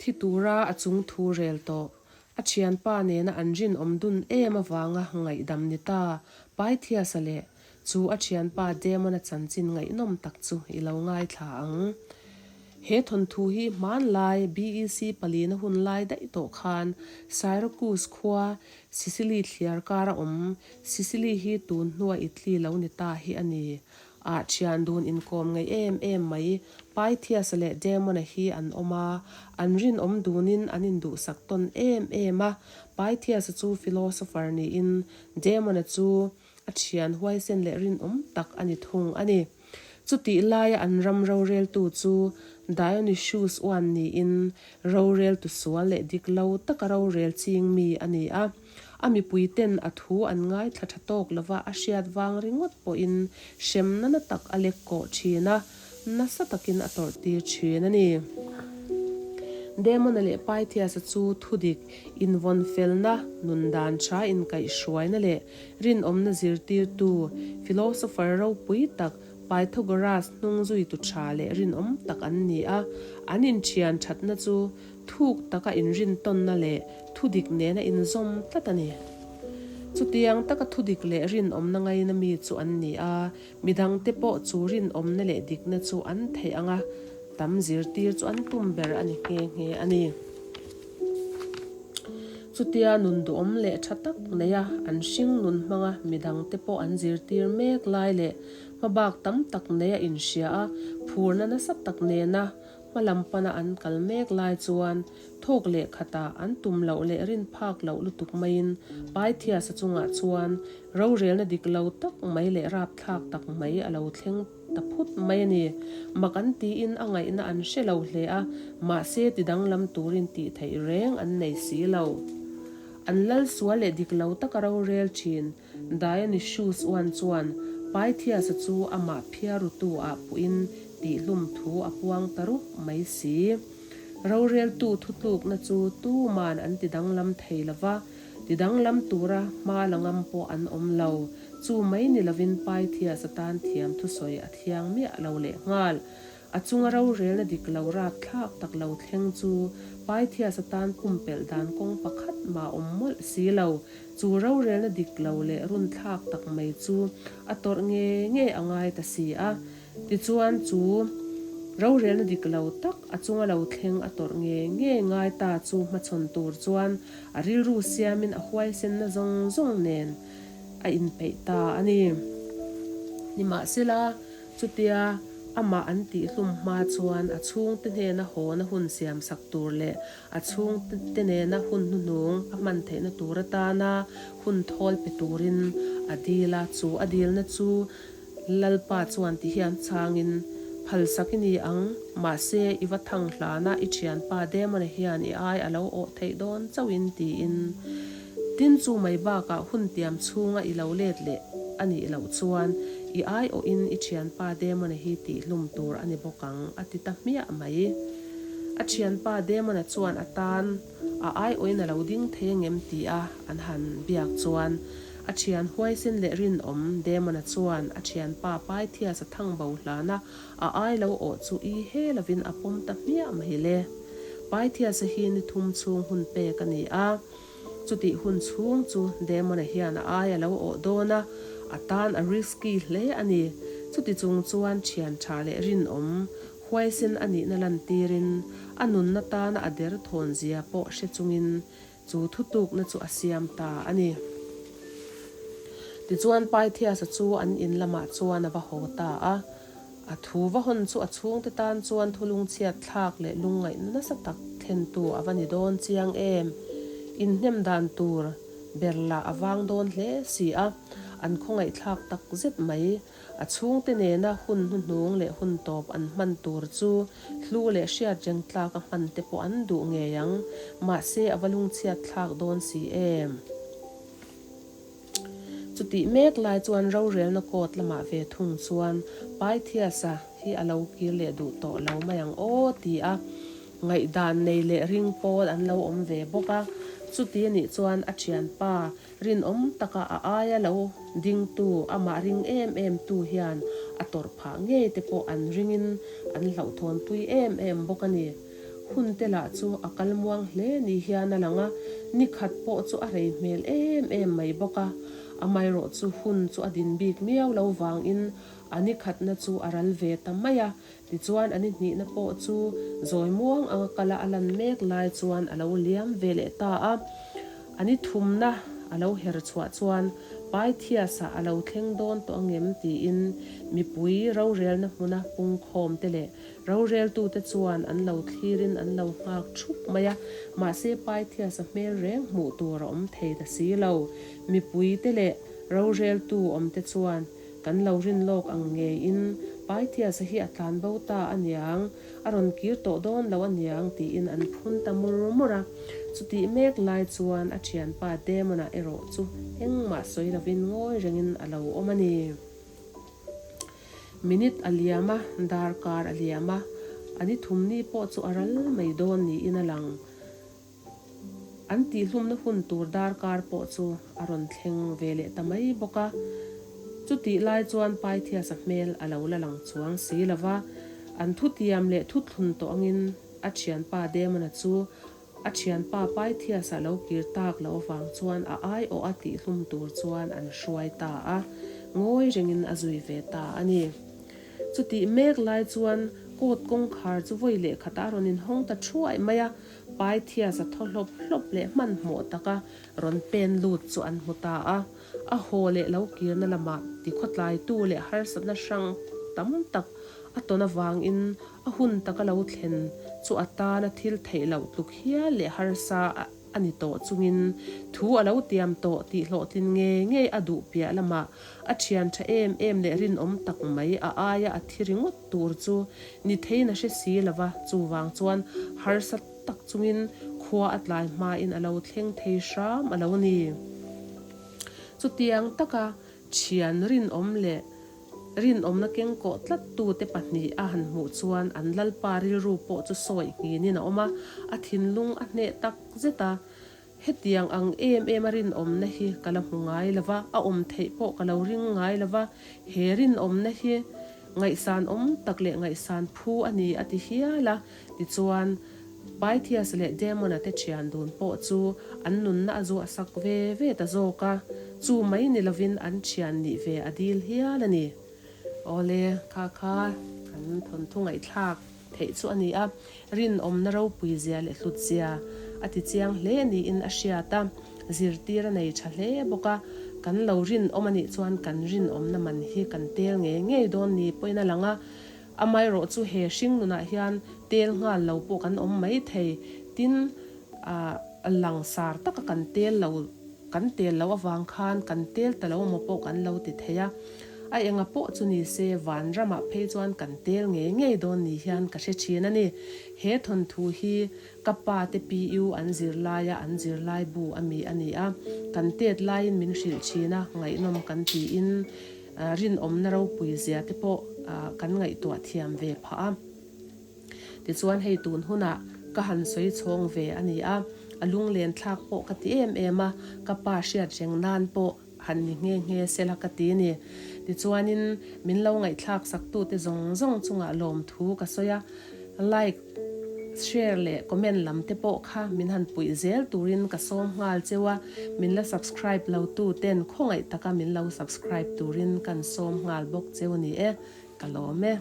Thi tura a chung thu rel tawh. A thianpa nena an rinawm dun em avanga ngaihdam ni ta Pythias-a leh chu a thianpa Damon-a chanchin ngaihnawm tak chu i lo ngaithla ang. He thawnthu hi hmanlai BEC palina hun lai daih tawh khan Syracuse khua Sicily thliar kara awm Sicily hi tun hnua Italy lo ni ta hi a ni. Ah thian dun inkawm ngei em em mai. Pythias-a leh Damon-a hi an awm a, an rinawm dunin an induhsak tawn em em a. Pythias-a chu philosopher niin Damon-a chu a thian huaisen leh rinawm tak a ni thung a ni. Chutih laia an ram roreltu chu Dionysius uan niin roreltu sual leh dik lo taka rorel ching mi a ni a. A mipuiten a thu an ngaithla tha tawk lova a hriat vang ringawt pawhin hremna na tak a lek kawh thin a, nasa takin a tawrh tir thin a ni. Demon-a leh Pythias-a chu thudik, invawn felna, nun dan tha inkaihhruaina leh rinawmna zirtirtu, philosopher ropui tak Pythagoras hnung zuitu tha leh rinawm tak an ni a, an inthian thatna chu Thuk taka inrintawnna leh thudik nena inzawm tlat a ni. Chutiang taka thudik leh rinawmna ngaina mi chu an ni a, midangte pawh chu rinawmna leh dikna chu an theih anga tam zirtir chu an tum ber a ni nghe nghe a ni. Chutia nun duhawm leh tha tak neia an hring nun hmanga midangte pawh an zirtir mek lai leh hmabak tam tak neia inhria a, phurna nasa tak nena Hma lam pana an kal mek lai chuan thawk leh khatah an tum loh leh rin phak loh lutuk maiin Pythias-a chungah chuan rorelna dik lo tak mai leh rapthlak tak mai a lo thleng ta phut mai a ni. Mak an tiin a ngaihna an hre lo hle a, mahse ti danglam turin tih theih reng an nei si lo. An lal sual leh dik lo taka rorel thin Dionysius uan chuan Pythias-a chu amah phiarutu ah puhin tihlum thu a puang ta rup mai si. Roreltu thutlukna chu tuman an ti danglam thei lo va, ti danglam tura hma la ngam pawh an awm lo. Chu mai ni lovin Pythias-a tan thiam thusawi a thiang miah lo lehnghal. A chunga rorelna dik lo rapthlak tak lo thleng chu Pythias-a tan pumpelh dan kawng pakhat mah awm mawlh si lo. Chu rorelna dik lo leh runthlak tak mai chu a tawrh nge nge a ngai ta si a. Tichuan chu rorelna dik lo tak a chunga lo thleng a tawrh nge nge ngai ta chu hmachhawn tur chuan a rilru siamin a huaisenna zawng zawng nen a inpeih ta a ni. Nimahsela, Chutia amah an tihhlum hma chuan a chhungte hnena hawna hun siamsak tur leh a chhungte nena hun hnuhnung a hman theihna tur atana hun thawl pe turin a dil a. Chu a dilna chu Lalpa chuan ti hian changin, Phalsak i ni ang, mahse i va thang hlana i thianpa Damon-a hian i ai a lo awh theih dawn chauhin tiin. Tin chu mai bakah hun tiam chhunga i lo let leh a nih loh chuan i aiawhin i thianpa Damon-a hi tihhlum tur a ni bawk ang, a ti ta hmiah mai. A thianpa Damon-a chuan a tan a aiawhin a lo ding thei angem ti a an han biak chuan a thian huaisen leh rinawm Damon-a chuan a thianpa Pythias-a thangbo hlana a ai lo awh chu i he lovin a pawm ta hmiah mai le. Pythias-a hi ni thum chhung hun pek a ni a. Chutih hun chhung chu Damon-a hian a ai a lo awh dawn a, a tan a risky hle a ni. Chuti chung chuan thian tha leh rinawm, huaisen a nihna lantirin a nunna tana a der thawn zia pawh hre chungin chu thutukna chu a siam ta a ni. Tichuan Pythias-a chu an in lamah chuan a va haw ta a. A thu va hawn chu a chhungte tan chuan thulungchhiat thlak leh lungngaihna nasa tak thlentu a va ni dawn chiang em? Inhnem dan tur ber lah a vang dawn hle si a, an khawngaihthlak tak zet mai. A chhungte nena hun hnuhnung leh hun tawp an hman tur chu hlu leh hriat reng tlak a hman te pawh an duh ngei ang, mahse a va lungchhiat thlak dawn si em? Chutih mek lai chuan rorelna court lamah ve thung chuan Pythias-a hi a lo kir leh duh tawh lo mai ang aw ti a ngaihdan nei leh ring pawl an lo awm ve bawk a. Chuti a nih chuan a thianpa rinawm taka a aia lo dingtu amah ring em em tu hian a tawrh phah ngei te pawh an ringin an hlauhthawnpui em em bawk a ni. Hun te lah chu a kal muang hle ni hian a lang a, ni khat pawh chu a rei hmel em em mai bawk a. Amaherawh chu hun chu a din bik miau lo vangin a ni khatna chu a ral ve ta mai a. Tichuan a ni hnihna pawh chu zawi muang anga kala a lan mek lai chuan a lo liam ve leh ta a. A ni thumna a lo her chhuah chuan Pythias-ah a lo thleng dawn tawh angem tiin mipui rorelna hmuna pungkhawm te leh roreltute chuan an lo thlirin an lo nghak thup mai a, mahse Pythias-a hmel reng hmuh tur a awm thei ta si lo. Mipui te leh roreltu awmte chuan kan lo rin lawk ang ngeiin Pythias-a hi a tlan bo ta aniang, a rawn kir tawh dawn lo aniang tiin an phun ta mur mur a. Chutih mek lai chuan a thianpa Damon-a erawh chu engmah sawi lovin ngawi rengin a lo awm a ni. Minute a liam a, darkar a liam a, a ni thumni pawh chu a ral mai dawn niin a lang. An tihhlumna hun tur darkar pawh chu a rawn thleng ve leh ta mai bawk a. Chutih lai chuan Pythias-a hmel a lo la lang chuang si lo va, an thutiam leh thuthlun tawh angin a thianpa Damon-a chu a thianpa Pythias-a lo kir tak loh avang chuan a aiawh a tihhlum tur chuan an hruai ta a, ngawi rengin a zui ve ta a ni. Chutih mek lai chuan court kawngkhar chu vawi leh khatah a rawn inhawng ta thuai mai a, Pythias-a thaw hlawp hlawp leh hmanhmawh taka rawn pen lut chu an hmu ta a. A haw leh lo kirna lamah tikhawtlaitu leh harsatna hrang tam tak a tawn avangin a hun taka lo thlen chu a tana thil theih loh tluk hial leh harsa a ni tawh chungin thu a lo tiam tawh tih hlawhtlin ngei ngei a duh piah lamah a thian tha em em leh rinawm tak mai a aia a thi ringawt tur chu ni theiin a hre si lo va, chuvang chuan harsa tak chungin khua a tlai hmain a lo thleng thei hram a lo ni. Chutiang taka thian rinawm leh rinawmna kengkawh tlattute pahnih a han hmuh chuan an Lalpa rilru pawh chu sawi nghinin a awm a, a thinlung a hneh tak zet a. Hetiang ang em em a rinawmna hi ka la hmu ngai lo va, a awm theih pawh ka lo ring ngai lo va, he rinawmna hi ngaihsan awm tak leh ngaihsan phu a ni a ti hial a. Tichuan, Pythias leh Damon-a te thian dun pawh chu an nunna a zuah sak ve ve ta zawk a, chu mai ni lovin an thian nih ve a dil hial a ni. Awle, kha kha kan thawnthu ngaihthlak theih chu a ni a, rinawmna ropui zia leh hlut zia a ti chiang hle niin a hriat a, zirtir a nei tha hle bawk a, kan lo rinawm a nih chuan kan rinawmna man hi kan tel ngei ngei dawn ni pawhin a lang a, Amaherawh chu he hring nunah hian tel nghal lo pawh kan awm mai thei. Tin, ah langsar taka kan tel lo, kan tel loh avang khan kan tel ta lo emaw pawh kan lo ti thei a. A enga pawh chu ni se vanramah phei chuan kan tel ngei ngei dawn ni hian ka hre thin a ni. He thawnthu hi ka pa te PU an zirlaia an zirlai bu a mi a ni a. Kan tet laiin min hrilh thin a, ngaihnawm kan tiin. Rinawmna ropui zia te pawh kan ngaihtuah thiam ve phah a. Tichuan hei tun hunah ka han sawi chhawng ve a ni a, a lunglen thlak pawh ka ti em em a, ka pa hriat reng nan pawh han ni nghe nghe sela ka ti ni. Tichuanin min lo ngaihthlak saktute zawng zawng chungah lawmthu ka sawi a, like, Share leh comment lam te pawh kha min han puih zel turin ka sawm nghal cheu a, min la subscribe lo tu ten khawngaih taka min lo subscribe turin kan sawm nghal bawk cheu ni e, ka lawm e.